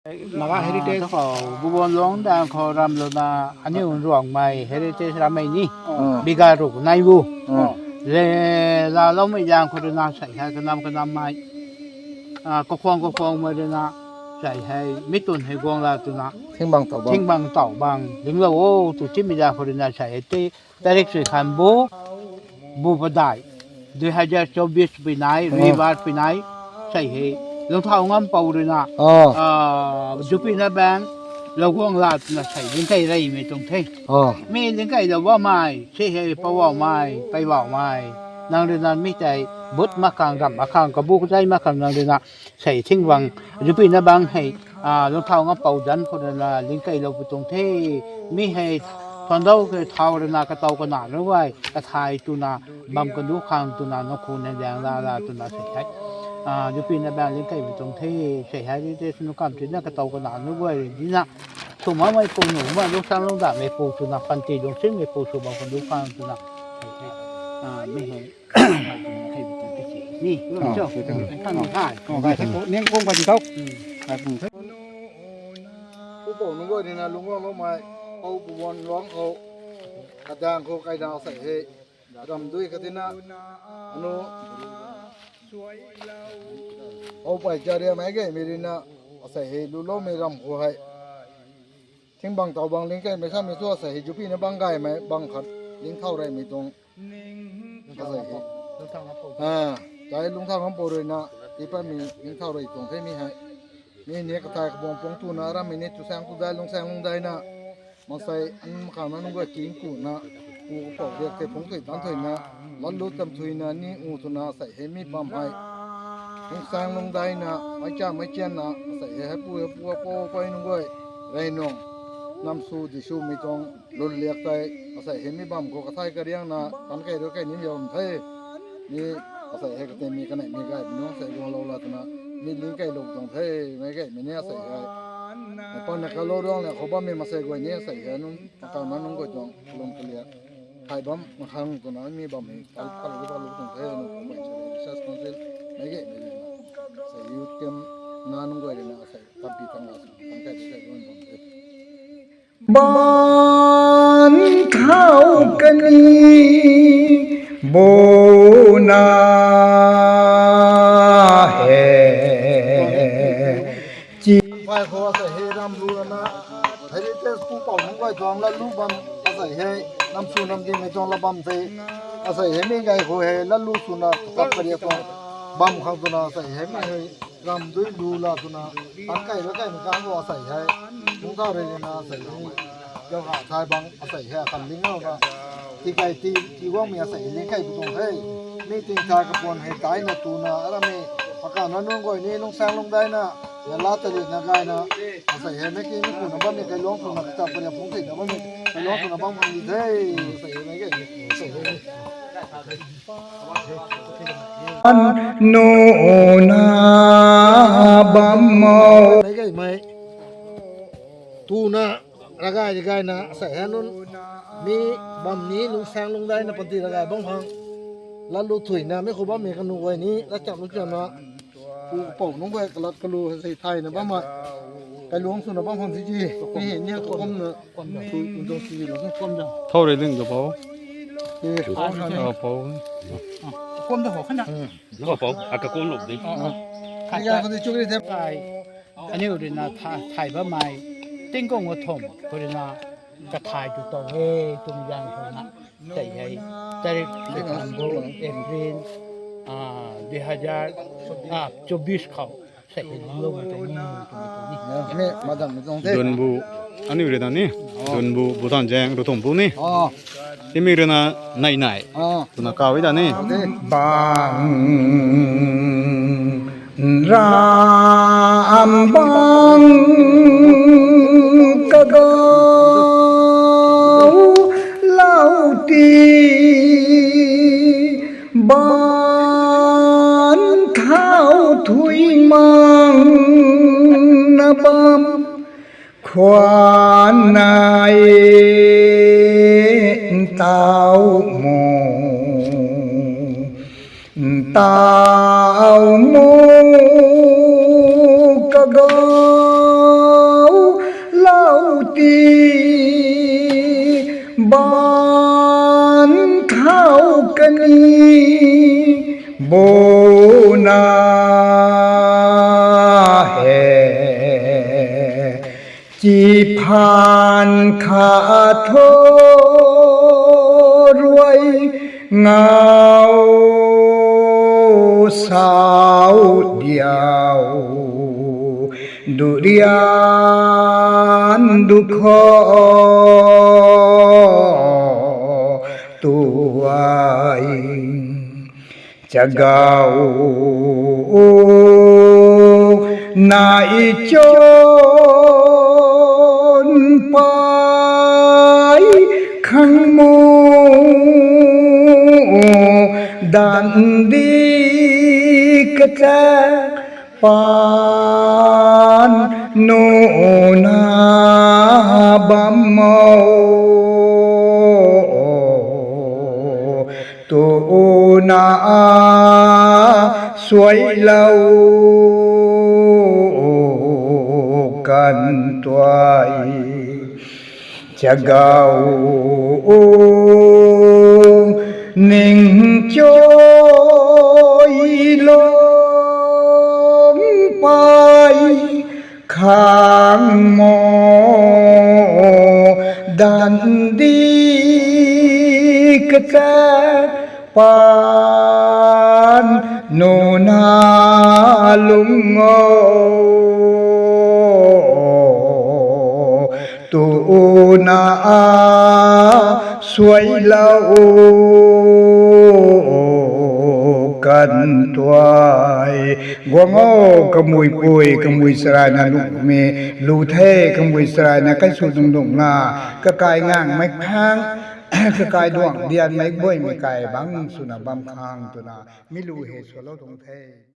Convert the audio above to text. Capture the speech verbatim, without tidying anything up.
Naga Heritage khou, Bubon Luang dang khou ramlouna, aniu Ruangmei Heritage ramei ni, biga ruk nai bu. Le, laloumei dang khou rui na sei hei kanam kanam mei, kakhwang kakhwang mei rui na, sei hei mi tun hei guang la twna, thingbang taw bang, thingbang taw bang linglou o tw timei dang khou rui na sei hei te, tarik sui khan bu, bu padai, dui hajar chobis pui nai, ribar pui nai, sei hei, Lungthau Ngampou rui na, Zupina Bang, lou guang la twna sei lingkei reymei tuang the. Mi lingkeilou bammei sei hei, Poubauhmei, Peibaumei, nang rui na mi tei, but mak khang, ramh mak khang, kabu katei mak khang nang rui na, sei thingbang, Zupina Bang hei, Lungthau Ngampou zanc khou rui na lingkeilou pu tuang the. Mi hei, thuandau ke thau rui na katow kana nunc guay kathay twna, bam kanu khang twna, nang khou na zaeng la la twna sei hei, Zupina Bang lingkei pu tuang the. Sei hei ri te sunu kam tina katow kana nunc guay rui dina, swmakmei pu nuhmei lungcsan lungdamei pu twna, panty lungcsinmei pu sw bam kanu khang twna, sei hei, mi hei, Pupouh nunc guay rui na lungc guangloumei, Pou Bubon Luang khou, kadaeng khou kaina sei hei, ramdui katina, anu, Pou Paichariamei gaymei rui na, asei hei luloumei ramv khou hei, thingbang taw bang lingkeimei samei thu asei hei Zupina Bang gaymei bang khat, lingthau reymei tuang, asei hei, tei Lungthau Ngampou rui na, tiipatmei lingthau rey tuang the mi hei. Mi ni kathay kabuang puang twna, arammei ni tu saeng tu dai, lungcsan lungdaina, maansei an mak khang na nunc guay king kuna, pu kapouh riak tei phungc tei tan thuina, latlu tam thuina ni u twna asei hei mi bam hei, lungcsan lungdaina, meic cha meic chianna, asei hei heipu heipu apou apei nunc guay, rey nung, nam sw di swmei tuang, lun liak tei, asei hei mi bam khou kathay kariangna, tan kei rui kei ni mi bam the. Mi, asei hei katinmei kaneimei gaymei nunc sei guanglou la twna, mi lingkeilou tuang the, meic gaymei ni asei hei, panna kalou ruang le khou bammei maansei guay ni asei hei nunc, akanna nunc guay tuang lum kaliak, thay bam mak khang twna mi bam hei, tal, tal, tal, tal tuang the, nunc khou guay sei research council, meic gaymei ni, asei youth camp, na nunc guay rui na asei, tampi tang la, tang kei tei kei guang bam the. Ban thau kani bu na he. Chi. Pai khou asei hei ramlu lana, heritage pupouh nunc guay tuang latlu bam asei hei, nam sw nam dimei tuang la bam tei, asei hei mi gay khou hei latlu swna, kap kariak tuang bam khang twna asei hei mi hei, ramdui lu la twna, tan kei rui kei mak khang khou asei hei, nungc thau rey rui na asei hei, zauha thay bang asei hei akan linglouna, tikei ti, ti guangmei asei hei lingkei pu tuang the. Mi tingthay kapuan hei taina tuna, arammei, akanna nunc guay ni lungcsan lungdaina, yala tari na gayna, asei hei meic ki mi kuna bammei kailuangc swna kachap kariak phungc theina bammei kailuangc swna bam khang di the. Asei hei meic gaymei, asei hei, an nuna bam o. Meic gaymei, tuna, ravgay ravgayna asei hei nunc, mi bam ni lungcsan lungdaina panty ravgay bam khang, latlu thuina mi khou bammei kanu guay ni latcham lungchamna, pu kapouh nunc guay kalat kalu sei thayna bammei, kailuangc swna bam khang si ci, mi hei ni kakumna, thau rey ling kapou, kapou, kum da ho khana, kapou, a kakumlou di, aniu rui na thay bammei, tingkung athum khou rui na, kathay tu tow e twmei zaeng khou na, sei hei, tarik sikhan bu, April, dui hajar, chobis khou, sei hei lingloumei tuang ni, twmei tuang ni, madam tuang the. Dunbu, aniu rui na ni, Dunbu, Bhutan zaeng, Ruthumpu ni, timi rui na, nei nei, twna kaw e ta ni. Bang, ram bang, kagau, lau ti, ban thau thui mang na bam, khwan nai ntau mo, ntau mo, kagau. kani buna he, chi phaan kha tho ruai ngau sau diau, durian dukho tuai. Chagau nai chon pai khang mu dan di kacha paan nuna bam mo. Tuna suailou kan tuai. Chagau ning choi lung pai khang mo dan di kacha paan nuna lung o. Tuna suailou kan tuai. Guang o, kamui pui, kamui charayna lungmei lu the, kamui charayna kaisw dungdungna, kakai nganmei khang, kakai duang dianmei guaymei kai bang swna bam khang twna mi lu hei swlou tuang the.